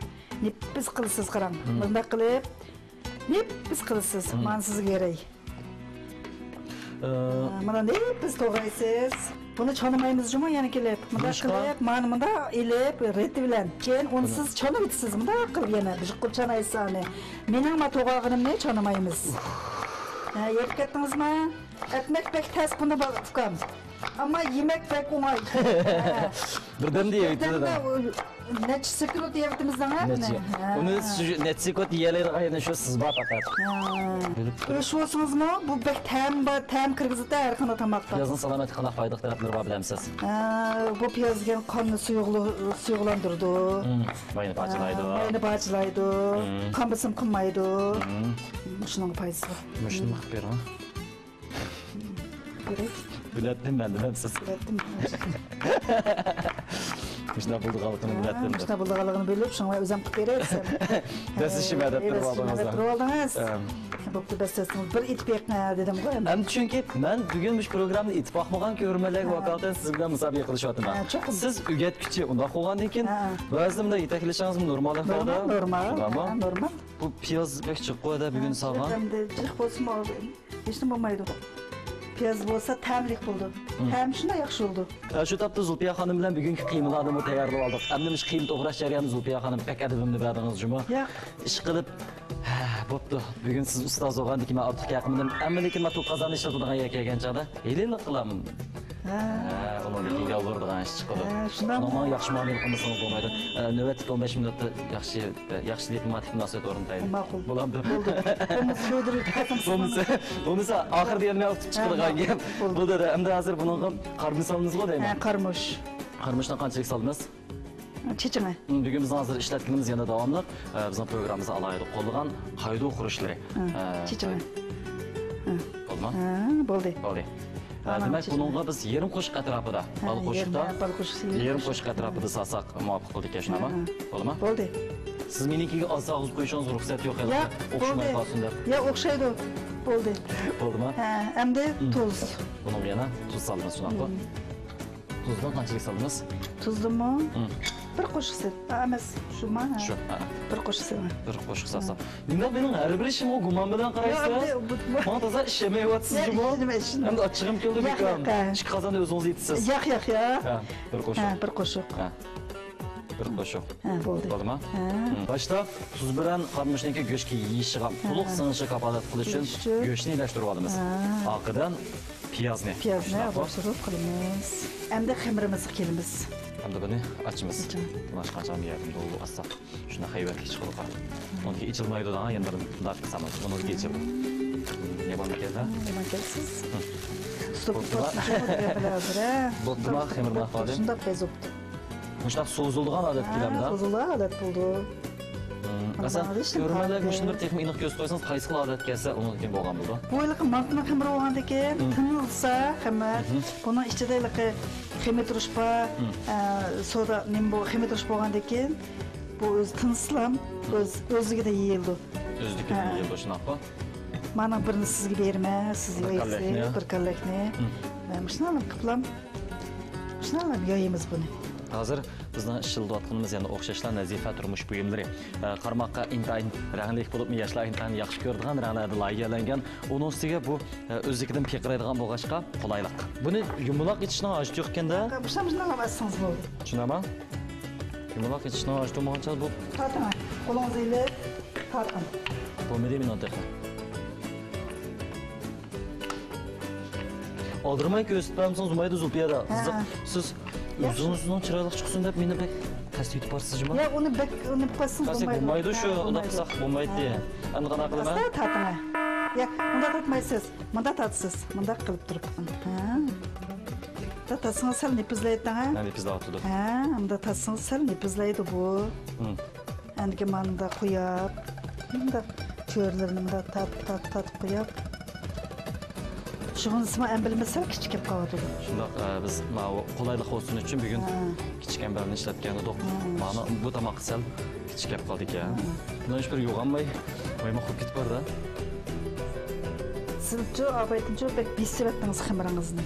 نېپىز قىلىسىز، قاراڭ. ھە. مۇنداق قىلىپ، نېپىز قىلىسىز. ھە. مانا سىزگە بېرەي. ئە، مانا نېپىز توغرايسىز. بۇنى چانىمايمىز جۇمۇ يەنە كېلىپ. مۇنداق قىلىپ، مانا مۇنداق ئېلىپ، رېتى بىلەن. كېيىن ئۇنى سىز چانىۋېتىسىز. مۇنداق قىلىپ يەنە بىر قىلىپ چانايسىز ئانى. مېنىڭ ما توغرىغىنىمنى چانىمايمىز. ھە، يېتىپ كەتتىڭىزمۇ؟ ئەتمەك بەك تەس بۇنى، ئۇكام. ئەمما يېمەك بەك ئوڭاي. بىردەمدە يەيتتى. بىردەمدە نەچچە سېكۇنت يەۋېتىمىز دەڭ، ھە، نەچچە. بۇنى. ھە. ئۇنى شۇ نەچچە سېكۇنت يېيەلەيدىغان يەنە شۇ سىز بار پەقەت. ھە. بىلىپ تۇرۇپ. ئۆچ بولسىڭىزمۇ، بۇ بەك تەم بار، تەم كىرگۈزىدۇ ھەر قانداق تاماققا. پىيازنىڭ سالامەتلىككە قانداق پايدىلىق تەرەپلىرى بار بىلەمسىز؟ ھە، بۇ پىياز دېگەن قاننى سۇيۇقلۇ-، سۇيۇقلاندۇرىدۇ. ھىم، ماينى پارچىلايدۇ. ھە، ماينى پارچىلايدۇ. ھىم. قان بېسىم قىلمايدۇ. ھىم. مۇشۇنىڭغا پايدىسى بار. مۇشۇنى قىلىپ بېرىڭ. بىلەتتىم مەن، دېمەمسىز؟ بىلەتتىم. مۇشۇنداق بولىدىغانلىقىنى بىلەتتىم. مۇشۇنداق بولىدىغانلىقىنى بىلىپ، شۇڭا ئۆزۈم قىلىپ بېرەي دېسەم. بەسلىشىمە دەپ تۇرۇپ ئالدىڭىز. دەپ تۇرۇپ ئالدىڭىز. ئەم. بوپتۇ، بەسلەتسىڭىز. بىر ئېيتىپ بېقىڭ، دېدىمغۇ ئەمدى. ئەمدى چۈنكى مەن بۈگۈن مۇشۇ پروگراممىنى ئېيتىپ باقمىغان كۆرۈرمەنلەرگە ھە. ۋاكالىتەن سىز بىلەن مۇسابىقە قىلىشىۋاتىمەن. ھە، چوقۇم. سىز ئۆگەتكۈچى، ئۇنداق بولغاندىن كېيىن ھە. بەزىدە مۇنداق يېتەكلىشىڭىزمۇ نورمال ئەھۋالدا. نورمال، نورمال. شۇنداقمۇ؟ ھە، نورمال. بۇ پىياز بەك جىق قويدا بۈگۈن سالغان. ئەمدى جىق بولسىمۇ، ھېچنېمە بولمايدۇ. پىياز بولسا تەملىك بولىدۇ. مم. تەمى شۇنداق ياخشى بولىدۇ. ئە، شۇ تاپتا زۇلپىيە خانىم بىلەن بۈگۈنكى قىيمىلارنىمۇ تەييارلىۋالدۇق. ئەمدى مۇشۇ قىيما توغراش جەريانىدا زۇلپىيە خانىم بەك ئەدىپىمنى بەردىڭىز جۇمۇ. ياق. ئىشقىلىپ، ھە، بوپتۇ. بۈگۈن سىز ئۇستاز بولغاندىكىن مەن ئارتۇق گەپ قىلمىدىم. ئەمما لېكىن مەن توك قازاننى ئىشلىتىدىغان يەرگە كەلگەن چاغدا ھېلىلا قىلام. ھە. ھە، ئۇنىڭدىن كېيىن يالۋۇرىدىغان ئىش چىقىدۇ. ھە، شۇنداق. شۇنىڭغا ياخشى مۇئامىلە قىلمىسىڭىز بولمايدۇ. ئە، نۆۋەتتىكى ئون بەش مىنۇتتا ياخشى، ياخشى دىپلوماتىك مۇناسىۋەت ئورنىتايلى. ماقۇل. بولامدۇ؟ بولدى. بولمىسا، بولمىسا، بولمىسا، ئاخىرىدا يەنە مەن ئۇتۇپ چىقىدىغان گەپ. بولدى. بولدى، ئەمدى ھازىر بۇنىڭغا قارىمۇچ سالىمىزغۇ دەيمەن. ھە، قارىمۇچ. قارىمۇچنى قانچىلىك سالىمىز؟ چېچىڭى. بۈگۈن بىزنىڭ ھازىر ئىشلەتكىنىمىز يەنە داۋاملىق، ئە، بىزنىڭ پروگراممىمىزدا ئالاھىدە قوللىغان قايدۇ خۇرۇچلىرى. ھە، ئە، چېچىڭى. ھە. بولدىمۇ؟ ھە، بولدى. بولدى. ئە، ئانا، دېمەك، چېچىڭى. بۇنىڭغا بىز يېرىم قوشۇق ئەتراپىدا، ھە، بال قوشۇقتا، يېرىم، ھە، بال قوشۇق، يېرىم قوشۇق ئەتراپىدا سالساق مۇۋاپىق بولىدىكەن، شۇنداقمۇ؟ ھە، ھە. بولدىمۇ؟ بولدى. سىز مېنىڭكىگە ئاز سالغۇزۇپ قويۇشىڭىز رۇخسەت يوق، ياق، ئوخشىماي قالسۇن دەپ. ياق، ئوخشايدۇ. بولدى. بولدىمۇ؟ ھە، ئەمدى تۇز. بۇنىڭغا يەنە تۇز سالىمىز، شۇنداقمۇ؟ تۇزدىن قانچىلىك سالىمىز؟ تۇزدىنمۇ؟ بىر قوشۇق سېلىپ. ئا، ئەمەس، شۇما؟ شۇ، ھە. بىر قوشۇق سېلىپ. بىر قوشۇق سالسام. نېمە، مېنىڭ ھەر بىر ئىشىمغا گۇمان بىلەن قارايسىز؟ ياق، ئەمدى بۇ، بۇ، ماڭا تازا ئىشەنمەيۋاتىسىز جۇمۇ. ياق، ئىشىنىمەن، ئىشىنىمەن. ئەمدى ئاچچىقىم كەلدى، ياق، بىكام. ياق، ھە. ئىككى قازاننى ئۆزىڭىز يېتىسىز. ياق، ياق، ياق. ھە، بىر قوشۇق. ھە، بىر قوشۇق. ھە. بىر قوشۇق. ھە، بولدى. بولدىمۇ؟ ھە. باشتا تۇز بىلەن قارىمۇچنىڭكى گۆشكە يېيىشىغا، ھە، تولۇق سىڭىشىغا كاپالەتلىك قىلىش ئۈچۈن گۆشنى ئىلەشتۈرۈپ ئالىمىز. ھە. ئارقىدىن پىيازنى. پىيازنى ئوبدان قىلىمىز. ئەمدى خېمىرىمىزغا كېلىمىز. ئەمدى بۇنى ئاچىمىز. ئاچىمىز. بۇنى ئاچقانچە يەردىن بۇ ئاستا شۇنداق ھەيۋەتلىك چىقىدۇ. ئۇنىڭكى ئېچىلمايدۇ دەڭ، يەنە بىر مۇنداق قىلسام، ئۇنىڭكى ئېچىلىدۇ. نېمە بارمىكەن دە؟ نېمە دەيسىز؟ بوپتۇما؟ بوپتۇما؟ خېمىر ناخالى. شۇنداق بەز بوپتۇ. مۇشۇنداق سوزۇلىدىغان ئادەت كېلەمدۇ؟ سوزۇلىدىغان ئادەت بولدى. ئاسان كۆرۈرمەنلەرگە مۇشۇنى بىر تېخىمۇ ئېنىق كۆرسىتىپ قويسىڭىز، قايسى خىل ئادەت كەلسە ئۇنىڭدىن كېيىن بولغان بولىدۇ. بۇ ھېلىقى مانتىنىڭ خېمىرى بولغاندىن كېيىن تىنىلسا خېمىر، بۇنىڭ ئىچىدە ھېلىقى خېمىر تۇرۇش بار، سودا نېمە بۇ خېمىر تۇرۇش بولغاندىن كېيىن بۇ ئۆزى تىنسىلام ئۆز ئۆزلۈكىدە يېيىلىدۇ. ئۆزلۈكىدە يېيىلىدۇ، شۇنداقمۇ؟ مانا بىرنى سىزگە بېرىمەن، سىز يەيسىز بىر كاللەكنى. مەن مۇشۇنى قىپلام، مۇشۇنى يەيمىز بۇنى. ھازىر بىزنىڭ ئىشلىتىۋاتقىنىمىز يەنە ئوخشاشلا نەزىپە تۇرمۇش بۇيۇملىرى. ئە، قارىماققا ئىنتايىن رەڭلىك بولۇپمۇ ياشلار ئىنتايىن ياخشى كۆرىدىغان رەڭلەردە لايىھەلەنگەن. ئۇنىڭ ئۈستىگە بۇ، ئە، ئۆزلۈكىدىن پىرقىرايدىغان بولغاچقا قولايلىق. بۇنى يۇمىلاق ئېچىشنىڭ ھاجىتى يوق ئىكەندە. مۇشۇنداق، مۇشۇنداق ئەتسىڭىز بولدى. چۈشىنەمەن. يۇمىلاق ئېچىشنىڭ ھاجىتى بولمىغانچە بۇ. تارتىڭ، قولىڭىزنى ئېلىپ تارتىڭ. بولمىدى مېنىڭ تېخى. ئالدىرىماي كۆرسىتىپ بەرمىسىڭىز بولمايدۇ، زۇلپىيە ئادا. ھە. سىز ئۆزىڭىزنىڭ چىرايلىق چىقسۇن دەپ مېنى بەك قەستىيتىپ بارسىز جۇمۇ. ياق، ئۇنى بەك ئۇنى قىلسىڭىز بولمايدۇ. بولمايدۇ شۇ، ھە، ئۇنداق قىلساق بولمايدۇ. ئەمدى قانداق قىلىمەن؟ ئاستا تارتىڭ. ياق، ئۇنداق تارتمايسىز. مۇنداق تارتىسىز. مۇنداق قىلىپ تۇرۇپ. ھە. تارتسىڭىز سەل نېپىزلايدۇ، ھە؟ ھە، نېپىزلاۋاتىدۇ. ھە، مۇنداق تارتسىڭىز سەل نېپىزلايدۇ بۇ. ئەندىكىن مانا مۇنداق قوياپ، مۇنداق چۆرىلىرىنى مۇنداق تارتىپ، تارتىپ، تارتىپ قوياپ. شۇغىنىسىمۇ ئەمبىلىمىز سەل كىچىك كېلىپ قالىۋاتىدۇ. شۇنداق، ئە، بىز ماۋۇ قولايلىق بولسۇن ئۈچۈن بۈگۈن كىچىك ئەمبىلنى ئىشلەتكەن ئىدۇق. مانا بۇ تاماققا سەل كىچىك كېلىپ قالدىكەن. بۇنى ھېچ بىر يوغانماي، ۋايما قويۇپ كېتىپ باردا. سىزچۇ، ئابايتىمچۇ، بەك بېسىۋەتتىڭىز خېمىرىڭىزنى.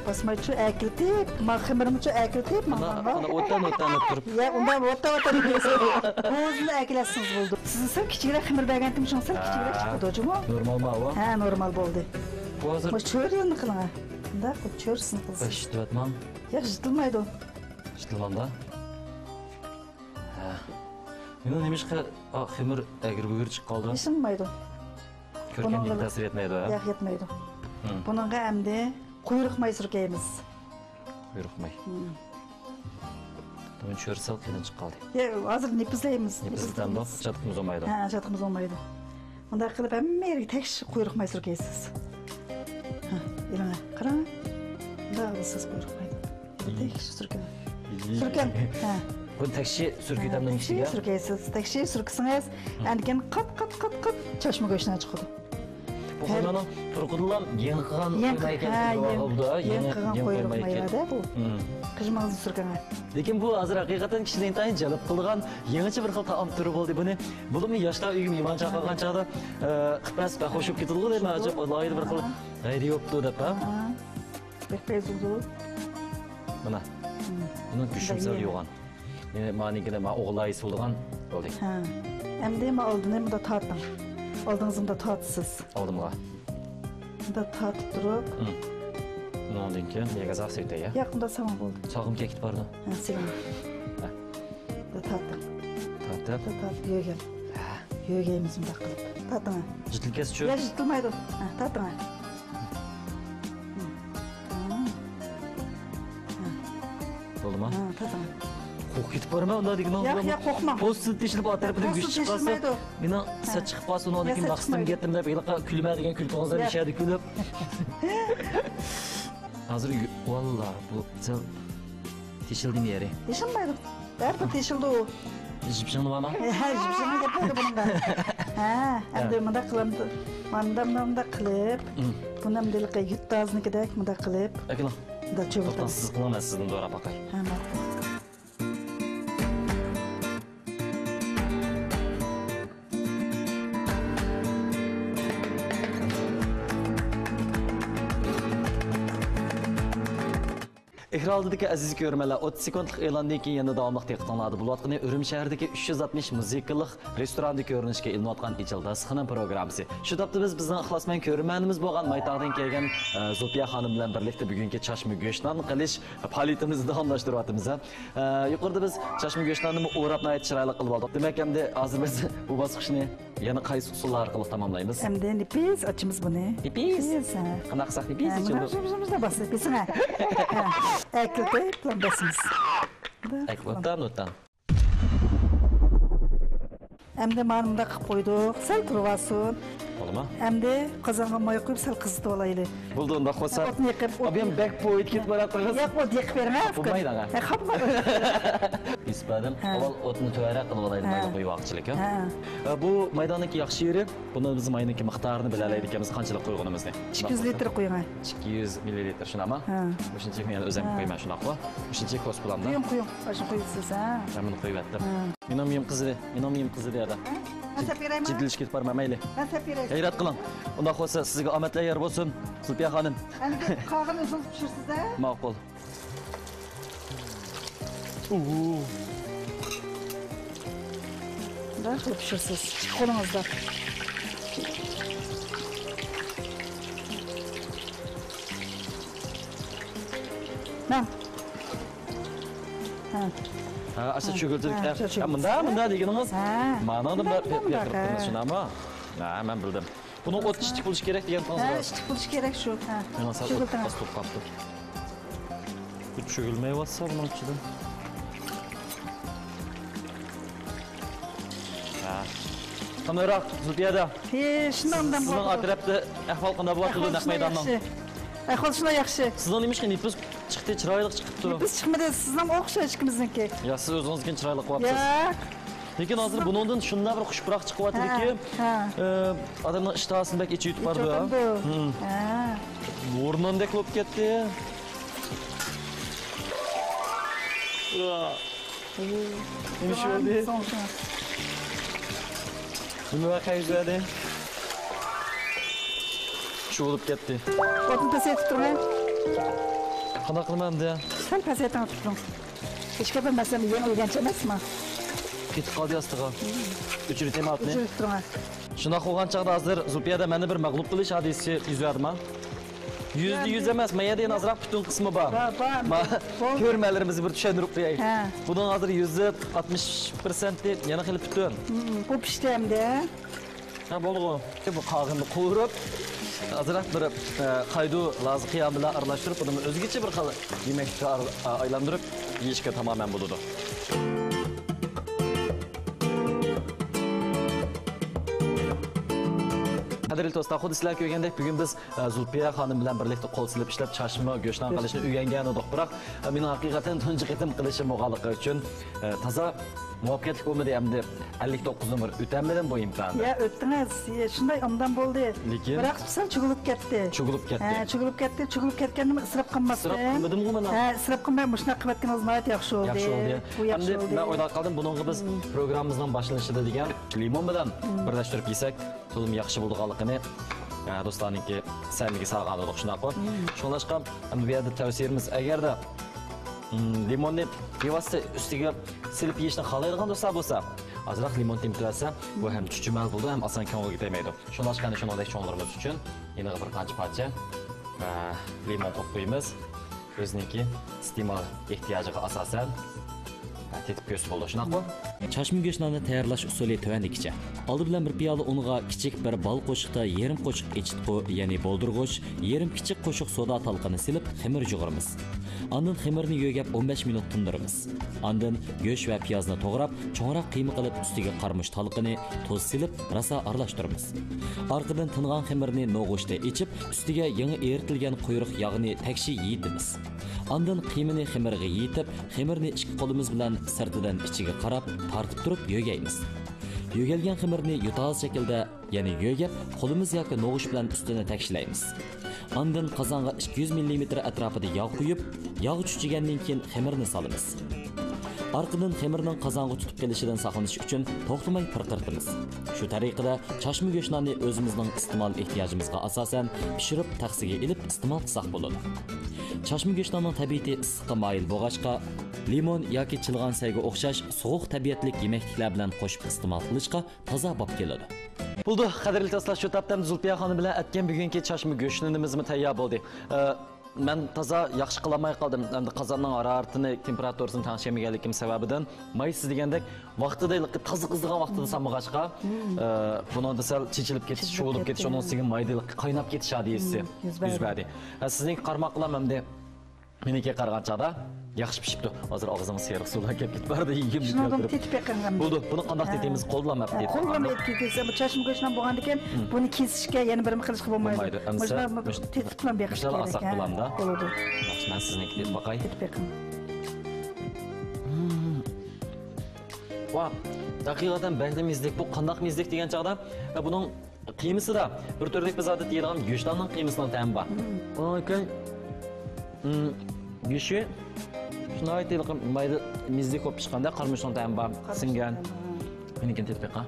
باسمايچۇ ئەكىلتىپ، ما خېمىرىمچۇ ئەكىلتىپ، مانا، مانا، مانا. ئوتتان، ئوتتان دەپ تۇرۇپ. يا، ئۇنداق ئوتتا، ئوتتا دېمەيسىز. بوزىنى ئەكىلەتسىڭىز بولدى. سىزنى سەل كىچىكرەك خېمىر بەرگەنتىم، شۇڭا سەل كىچىكرەك چىقىدۇ، جۇمۇ. نورمال ماۋۇ. ھە، نورمال بولدى. بۇ ھازىر بۇ چۆرىلىرىنى قىلىڭ، ھە. مۇنداق قىلىپ چۆرىسىنى قىلسىز. بەك شىتىۋەتمەڭ. ياق، شىتىلمايدۇ. شىتىلمامدا؟ ھە. مېنىڭ نېمىشقا، ئا، خېمىر ئەگرى-بۈگرى چىقىپ قالدى؟ يېشىلمايدۇ. كۆرگەندىن تەسىر يەتمەيدۇ، ھە؟ ياق، يەتمەيدۇ. بۇنىڭغا ئەمدى قۇيرۇق ماي سۈركەيمىز. قۇيرۇق ماي. بۇنى چۆرىسەل قېلىن چىقىپ قالدى. يا، ھازىر نېپىزلەيمىز. نېپىزلىتەمدۇ؟ چاتىقىمىز بولمايدۇ. ھە، چاتىقىمىز بولمايدۇ. مۇنداق قىلىپ ھەممە يەرگە تەكشى قۇيرۇق ماي سۈركەيسىز. ھە، ئېلىڭە قاراڭ. مۇنداق قىلسىز قۇيرۇق ماينى. تەكشى سۈركەڭ. سۈركەڭ. ھە. بۇنى تەكشى سۈركىتەمدۇ ئىچىگە؟ سۈركەيسىز. تەكشى سۈركىسىڭىز، ئەندىكىن قات، قات، قات، قات چاچما گۆشلەر چىقىدۇ. بۇ خانىمنىڭ تۇرقىدىنلا يېڭى قىلغان قويماي ئىكەن، يېڭى قىلغان قويماي ئىكەن. قىژىمىڭىزنى سۈركەڭ. لېكىن بۇ ھازىر ھەقىقەتەن كىشىنى ئىنتايىن جەلپ قىلىدىغان يېڭىچە بىر خىل تائام تۈرى بولدى. بۇنى بولۇپمۇ ياشلار ئۆيگە مېھمان چاقىرغان چاغدا، ئە، قىلىپ بەرسە بەك خوش بولۇپ كېتىدىغۇ دەيمەن. ئەجەب ئالاھىدە بىر خىل غەيرىي بوپتۇ دەپ، ھە؟ بەك پەيزى بولدى. مانا. بۇنىڭ گۆشى سەل يوغان. يەنە مانىڭكىدە ما ئوغلايسى بولىدىغان بولدى. ھە. ئەمدى ما ئالدىنى مۇندا تارتىڭ. ئالدىڭىزنى مۇندا تارتىسىز. ئالدىمغا. مۇندا تارتىپ تۇرۇپ. ئۇنىڭدىن كېيىن يەگە زاق سۆيتەي، يا؟ ياق، مۇندا سامان بولدى. ساغىم كېتىپ بارىدۇ. ھە، سېلىڭ. ھە. مۇندا تارتىڭ. تارتىپ. مۇندا تارتىپ يۆگەن. ھە. يۆگەيمىز مۇنداق قىلىپ. تارتىڭ. جىتىل كەسچۇ. يا، جىتىلمايدۇ. ھە، تارتىڭ. بولدىما؟ ھە، تازا. قورقۇپ كېتىپ بارىمەن ئۇنداق دېگىنىڭىز بىلەن. ياق، ياق، قورقماڭ. پوستى تېشىلىپ ئارقا تەرىپىدىن گۆش چىقىپ قالسا، مېنىڭ سەت چىقىپ قالسا، ئۇنىڭدىن كېيىن مەقسىتىم گەپتىم دەپ ھېلىقى كۈلىمە دېگەن كۈلكىڭىزنى مىشەدە كۈلۈپ. ھازىر ۋاللا بۇ سەل تېشىلدىمۇ يەرى؟ تېشىلمايدۇ. بەرىبىر تېشىلدى ئۇ. ژىپشىڭنى بارما؟ ھە، ژىپشىڭنى دەپ بولدى بۇنىڭغا. ھە، ئەمدى مۇنداق قىلامدۇ. مانداق، مۇنداق قىلىپ، بۇنى ئەمدى ھېلىقى يۇتتازنىكىدەك مۇنداق قىلىپ. ئەكىلىڭ. مۇنداق چۆمۈپ. توختاڭ، سىز قىلىڭ، مەن سىزدىن دوراپ باقاي. ھە، ماقۇل. ئېكران ئالدىدىكى ئەزىز كۆرۈرمەنلەر، ئوتتۇز سېكۇنتلۇق ئېلاندىن كېيىن يەنە داۋاملىق دىققىتىڭلاردا بولۇۋاتقىنى ئۈرۈمچى شەھىرىدىكى ئۈچ يۈز ئاتمىش مۇزىكىلىق رېستوراندا كۆرۈنۈشكە ئېلىنىۋاتقان ئىجىل داستىخىنىم پروگراممىسى. شۇ تاپتا بىز بىزنىڭ ئىخلاسمەن كۆرۈرمەنىمىز بولغان مايتاغدىن كەلگەن، ئە، زوپىيە خانىم بىلەن بىرلىكتە بۈگۈنكى چاچما گۆشنان قىلىش پائالىيىتىمىزنى داۋاملاشتۇرۇۋاتىمىز، ھە. ئە، يۇقىرىدا بىز چاچما گۆشناننىمۇ ئوراپ ناھايىتى چىرايلىق قىلىپ ئالدۇق. دېمەك، ئەمدى ھازىر بىز بۇ باسقۇچنى يەنە قايسى ئۇسۇللار ئارقىلىق تاماملايمىز؟ ئەمدى نېپىز ئاچىمىز بۇنى. نېپىز. نېپىز، ھە. قانداق قىلساق نېپىز ئاچىمىز؟ مۇنداق، مۇنداق، مۇنداق باسىمىز. ھە. ئەكىلتە بىلەن باسىمىز. ئەك، ۋاتان، ۋاتان. ئەمدى مانا مۇنداق قىلىپ قويدۇق. سەل تۇرۇۋالسۇن. بولدىمۇ؟ ئەمدى قازانغا ماي قۇيۇپ، سەل قىزىتىۋالايلى. بولدى، ئۇنداق بولسا. ئوتنى يېقىپ، ئوتنى ئابىيام بەك پويىت كېتىپ باراتىڭىز. ياق، ئوت يېقىپ بېرىڭ، ھە، ئۇكام. بولمايدۇ، ھە. ھە، خاپا. ئېسىپ بەردىم. ھە. ئاۋۋال ئوتنى تۆۋەنرەك قىلىپ ئالايلى، ھە. ماينى قۇيۇۋالغۇچىلىك، ھە. ھە. ھە، بۇ مايداننىڭكى ياخشى يېرى، بۇنى بىز ماينىڭكى مىقدارىنى بىلەلەيدىكەنمىز، قانچىلىك قويغىنىمىزنى. ئىككى يۈز لىتىر قويۇڭ، ھە. ئىككى يۈز مىللىلىتىر، شۇنداقمۇ؟ ھە. مۇشۇنچىلىكنى يەنە ئۆزۈم قويىمەن، شۇنداقمۇ؟ مۇشۇنچىلىك بولسا بولامدۇ؟ قويۇڭ، قويۇڭ. ئاشۇ قويىسىز، ھە. مەن بۇنى قويۇۋەتتىم. ھە. مېنىڭ مېيىم قىزىدى، مېنىڭ مېيىم قىزىدى يەردە. ھە؟ مەن سەپ بېرەيمۇ؟ جىددىيلىشىپ كېتىپ بارماڭ، مەيلى. مەن سەپ بېرەي. غەيرەت قىلىڭ. ئۇنداق بولسا سىزگە ئامەتلەر يار بولسۇن، زۇلپىيە خانىم. ئەمدى قالغىنىنى ئۆزىڭىز پىشۇرىسىز-دە. ماقۇل. ئۇھۇ. بىر خىل پىشۇرىسىز. قولىڭىزدا. ماڭ. ھە. ھە، ئاشۇ چۆگۈلتۈرۈك. ھە، ھە، شۇ ھە، مۇندا، چۆگۈلتۈرۈك. مۇندا دېگىنىڭىز. ھە. مانىڭدا مۇنداق، مۇنداق، مۇنداق، مۇنداق، ھە. شۇنداقمۇ؟ ھە، مەن بىلدىم. بۇنىڭ ئوتى ئىتتىك بولۇشى كېرەك دېگەن پىڭىز ھە، بار. ئىتتىك بولۇشى كېرەك شۇ. ھە. مانا سەل چۆگۈلتۈرۈڭ. ئاز بولۇپ قاپتۇ. بۇ چۆگۈلمەيۋاتسا بۇنىڭ ئىچىدە. ھە. قانداقراق، زۇلپىيە ھەدە؟ ھە، شۇنداق، ئۇنداق سىزنىڭ بولدى. ئەتراپتا ئەھۋال قانداق بولۇۋاتىدۇ، نەق مەيداننىڭ؟ ئەھۋال شۇنداق ياخشى. ئەھۋال شۇنداق ياخشى. سىزنىڭ نېمىشقا نېپىز چىقتى، چىرايلىق چىقىپتۇ. نېپىز چىقمىدى، سىزنىڭ ئوخشاش ئىككىمىزنىڭكى. يا، سىز ئۆزىڭىزنىڭكىنى چىرايلىق قىلىۋاپسىز. ياق. لېكىن ھازىر بۇنىڭدىن شۇنداق بىر خۇش پۇراق چىقىۋاتىدۇكى، ھە، ھە. ئە، ئادەمنىڭ ئىشتىھاسىنى بەك ئېچىۋېتىپ بارىدۇ. ئېچىۋېتىدۇ. ھە. ھورناندەك بولۇپ كەتتى. نېمە ئىش بولدى؟ نېمە ۋەقە يۈز بەردى؟ چۇۋۇلۇپ كەتتى. ئوتنى پەسەيتىپ تۇرۇڭ. قانداق قىلىمەن ئەمدى؟ سەل پەسەيتىڭ، تۇتۇڭ. ھېچ گەپ ئەمەس، ئەمدى يەنە ئۆگەنچى ئەمەسما؟ كېتىپ قالدى ئاستىغا. ئۆچۈرۈۋېتەيمۇ ئوتنى؟ ئۆچۈرۈپ تۇرۇڭ. شۇنداق بولغان چاغدا ھازىر زۇلپىيەدە مەندە بىر مەغلۇپ قىلىش ھادىسىسى يۈز بەردىما؟ يۈزدە يۈز ئەمەس، مەن يەردە يەنە ئازراق پۈتۈن قىسمى بار. بار، بار. ما-، بولدى. كۆرۈرمەنلىرىمىزگە بىر چۈشەندۈرۈپ قوياي. ھە. بۇنىڭ ھازىر يۈزدە ئاتمىش پىرسەنتى يەنە خېلى پۈتۈن. ھىم، بۇ پىشتى ئەمدى. ھە، بولدىغۇ. بۇ قالغىنىنى قورۇپ، ئازراق بىر، ئە، قايدۇ، لازا قىيام بىلەن ئارىلاشتۇرۇپ، بۇنى ئۆزگىچە بىر خىل يېمەكلىككە ئار-، ئا-، ئايلاندۇرۇپ يېيىشكە تامامەن بولىدۇ. قەدىرلىك دوستلار، خۇددى سىلەر كۆرگەندەك، بۈگۈن بىز ئە، زۇلپىيە خانىم بىلەن بىرلىكتە قول سېلىپ ئىشلەپ، چاچما گۆشنان قىلىشنى ئۆگەنگەن ئىدۇق. بىراق، ئە، مېنىڭ ھەقىقەتەن تۇنجى قېتىم قىلىشىم بولغانلىقى ئۈچۈن، ئە، تازا مۇۋەپپەقىيەتلىك بولمىدى. ئەمدى ئەللىك توققۇز نومۇر ئۆتەلمىدىم بۇ ئىمتىھاننى. يا، ئۆتتىڭىز. يا، شۇنداق ئوبدان بولدى. لېكىن بىراق سەل چۈگۈلۈپ كەتتى. چۈگۈلۈپ كەتتى. ھە، چۈگۈلۈپ كەتتى. چۈگۈلۈپ كەتكەندىمۇ ئىسراپ قىلماستىڭ. ئىسراپ قىلمىدىمغۇ مانا. ھە، ئىسراپ قىلماي مۇشۇنداق قىلىۋەتكىنىڭىز ناھايىتى ياخشى بولدى. ياخشى بولدى. بۇ ياخشى بولدى. ئەمدى مەن ئويلاپ قالدىم، بۇنىڭغا بىز پروگراممىمىزنىڭ باشلىنىشىدا دېگەن لىمون بىلەن بىرلەشتۈرۈپ يېسەك، تولىمۇ ياخشى بولىدىغانلىقىنى، ئە، دوستلارنىڭكى سەمىمىگە سالغان ئىدۇق، شۇنداققۇ؟ شۇڭلاشقا، ئەمدى بۇ يەردە تەۋسىيەمىز، ئەگەردە، ئىم، لىموننى بىۋاسىتە ئۈستىگە سېلىپ يېيىشنى خالايدىغان دوستلار بولسا، ئازراق لىمون تېمىتىۋەتسە، بۇ ھەم چۈچۈمەل بولىدۇ، ھەم ئاسان كۆڭۈلگە تەگمەيدۇ. شۇڭلاشقا، ئەنە شۇنىڭدەك چوڭلىرىمىز ئۈچۈن يېنىغا بىر قانچە پارچە، ئە، لىمون قويۇپ قويىمىز. ئۆزىنىڭكى ئىستېمال ئېھتىياجىغا ئاساسەن، ھە، تېتىپ كۆرسە بولىدۇ، شۇنداقمۇ؟ چاچما گۆشناننى تەييارلاش ئۇسۇلى تۆۋەندىكىچە. ئالدى بىلەن بىر پىيالە ئۇنغا كىچىك بىر بال قوشۇقتا يېرىم قوشۇق ئېچىتقۇ، يەنى بولدۇرغۇچ، يېرىم كىچىك قوشۇق سودا تالقىنى سېلىپ، خېمىر يۇغۇرىمىز. ئاندىن خېمىرنى يۆگەپ ئون بەش مىنۇت تىندۇرىمىز. ئاندىن گۆش ۋە پىيازنى توغراپ، چوڭراق قىيما قىلىپ، ئۈستىگە قارىمۇچ تالقىنى، تۇز سېلىپ، راسا ئارىلاشتۇرىمىز. ئارقىدىن تىنغان خېمىرنى نوغۇچتا ئېچىپ، ئۈستىگە يېڭى ئېرىتىلگەن قۇيرۇق ياغنى تەكشى يېيىتىمىز. ئاندىن قىيمىنى خېمىرغا يېيىتىپ، خېمىرنى ئىككى قولىمىز بىلەن سىرتىدىن ئىچىگە قاراپ تارتىپ تۇرۇپ يۆگەيمىز. يۆگەلگەن خېمىرنى يوتاس شەكىلدە، يەنى يۆگەپ، قولىمىز ياكى نوغۇچ بىلەن ئۈستىنى تەكشىلەيمىز. ئاندىن قازانغا ئىككى يۈز مىللىمېتىر ئەتراپىدا ياغ قۇيۇپ، ياغ چۈچۈگەندىن كېيىن خېمىرنى سالىمىز. ئارقىدىن خېمىرنىڭ قازانغا تۇتۇپ قېلىشىدىن ساقلىنىش ئۈچۈن توختىماي پىرقىرىتىمىز. شۇ تەرىقىدە چاچما گۆشناننى ئۆزىمىزنىڭ ئىستېمال ئېھتىياجىمىزغا ئاساسەن پىشۇرۇپ، تەخسىگە ئېلىپ ئىستېمال قىلساق بولىدۇ. چاچما گۆشناننىڭ تەبىئىتى ئىسسىققا مايىل بولغاچقا، لىمون ياكى چىلىغان سەيگە ئوخشاش سوغۇق تەبىئەتلىك يېمەكلىكلەر بىلەن قوشۇپ ئىستېمال قىلىشقا تازا باب كېلىدۇ. بولدى، قەدىرلىك دوستلار، شۇ تاپتا زۇلپىيە خانىم بىلەن ئەتكەن بۈگۈنكى چاچما گۆشنىنىمىزمۇ تەييار بولدى. ئە، مەن تازا ياخشى قىلالماي قالدىم. ئەمدى قازاننىڭ ھارارىتىنى، تېمپېراتۇرىسىنى تەڭشىيەلمىگەنلىكىم سەۋەبىدىن، مايسىز دېگەندەك ۋاقتىدا ھېلىقى تازا قىزىغان ۋاقتىدا سالمىغاچقا، ئە، بۇنىڭدا سەل چېچىلىپ كېتىش، چېچىلىپ چۇۋۇلۇپ كېتىش، كەتتى. ئۇنىڭ ئۈستىگە مايدا ھېلىقى قايناپ كېتىش ھادىسىسى يۈز بەردى. يۈز بەردى. ھە، سىزنىڭكى قارىماق قىلام ئەمدى. مېنىڭكىگە قارىغان چاغدا ياخشى پىشىپتۇ. ھازىر ئاغزىمغا سېرىق سۇلار كەپ كېتىپ بارىدۇ، يېگۈم شۇنىڭدىن كەلتۈرۈپ. تېتىپ بېقىڭ ئەمدى. بولدى. بۇنى قانداق ھە. تېتىيمىز؟ قوللام ئەپ ھە، تېتىپ قوللام باقامدۇ؟ ئېلىپ كېتىسىز. بۇ چاچما گۆشلەر بولغاندىكىن، مم. بۇنى كېسىشكە يەنە بىر نېمە قىلىشقا بولمايدۇ. بولمايدۇ. ئەمسە مۇشۇلار مۇش-، تېتىپلا بېقىش مۇشۇلار كېرەك، ئاساق ھە. بولامدا؟ بولىدۇ. ياخشى، مەن سىزنىڭكىنى تېتىپ باقاي. تېتىپ بېقىڭ. مم. ۋاھ، ھەقىقەتەن بەكلا مېززىلىك. بۇ قانداق مېززىلىك دېگەن چاغدا، بۇنىڭ قىيمىسىدا بىر تۈردەك بىز ئادەتتە يەيدىغان گۆشلەرنىڭ قىيمىسىنىڭ تەمى بار. مم. ئۇنىڭ كېيىن، مم، گۆشى شۇنداق ھېلىقى مايدا مېززىلىك بولۇپ پىشقاندا قارىمۇچنىڭ تەمى بار، سىڭگەن. مېنىڭكىنى تېتىپ بېقىڭ.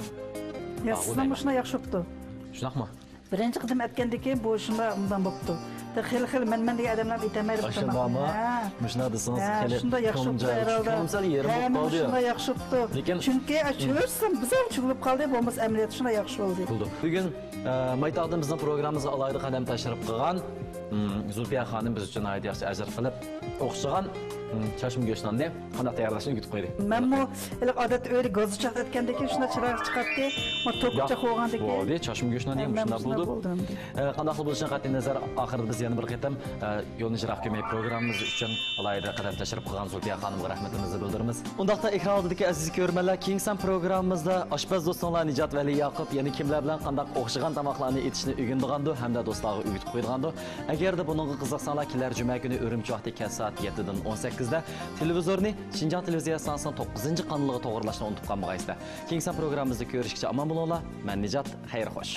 يا، سىزنىڭ مۇشۇنداق ياخشى بوپتۇ. شۇنداقمۇ؟ بىرىنچى قېتىم ئەتكەندىكىن بۇ شۇنداق مۇنداق بوپتۇ. خېلى خېلى مەن مەن دېگەن ئادەملەر يېتەلمەيدۇ. ئاشۇنداقمۇ؟ ھە. مۇشۇنداق دېسىڭىز ھە، خېلى شۇنداق ياخشى بوپتۇ ھەرھالدا. كۆڭلۈم سەل يېرىم بولۇپ قالدى. شۇنداق ياخشى بوپتۇ. لېكىن چۈنكى، ئە، چۆرىسىم بىزار چۈگۈلۈپ قالدى، بولمىسا ئەمەلىيەتتە شۇنداق ياخشى بولدى. بولدى. بۈگۈن، ئە، مايتاغدىن بىزنىڭ پروگراممىمىزغا ئالاھىدە قەدەم تەشرىپ قىلغان، مم، زۇلپىيە خانىم بىز ئۈچۈن ناھايىتى ياخشى ئەجىر قىلىپ ئوخشىغان، مم، چاچما گۆشناننى قانداق تەييارلاشنى ئۆگىتىپ قويدى. مەنمۇ ھېلىقى ئادەتتە ئۆيدە گاز ئوچاقتا ئەتكەندىكىن شۇنداق چىراغ چىقاتتى. ما توك ياق، چاق بولغاندىكىن. بولدى، چاچما گۆشنان ھە، دېگەن مەن مۇشۇنداق مۇشۇنداق بولدى. بولدى ئەمدى. ئە، قانداقلا بولۇشىدىن قەتئىي نەزەر، ئاخىرىدا بىز يەنە بىر قېتىم، ئە، يولنى يىراق كۆرمەي پروگراممىمىز ئۈچۈن ئالاھىدە قەدەم تەشرىپ قىلغان زۇلپىيە خانىمغا رەھمىتىمىزنى بىلدۈرىمىز. ئۇنداقتا ئېكران ئالدىدىكى ئەزىز كۆرۈرمەنلەر، كېيىنكى سان پروگراممىمىزدا ئاشپەز دوستۇڭلار نىجات ۋەلى ياقۇپ يەنە كىملەر بىلەن قانداق ئوخشىغان تاماقلارنى ئېتىشنى ئۆگىنىدىغاندۇ ھەمدە دوستلارغا ئۆگىتىپ قويىدىغاندۇ؟ ئەگەردە بۇنىڭغا قىزىقساڭلار، كېلەر جۈمە كۈنى ئۈرۈمچى ۋاقتى كەچ سائەت يەتتىدىن ئون سەككىزدە تېلېۋىزورنى شىنجاڭ تېلېۋىزىيە ئىستانسىسىنىڭ توققۇزىنچى قانىلىغا توغرىلاشنى ئۇنتۇپ قالمىغايسىلەر. كېيىنكى سان پروگراممىمىزدا كۆرۈشكىچە ئامان بولۇڭلار. مەن نىجات، خەير خوش.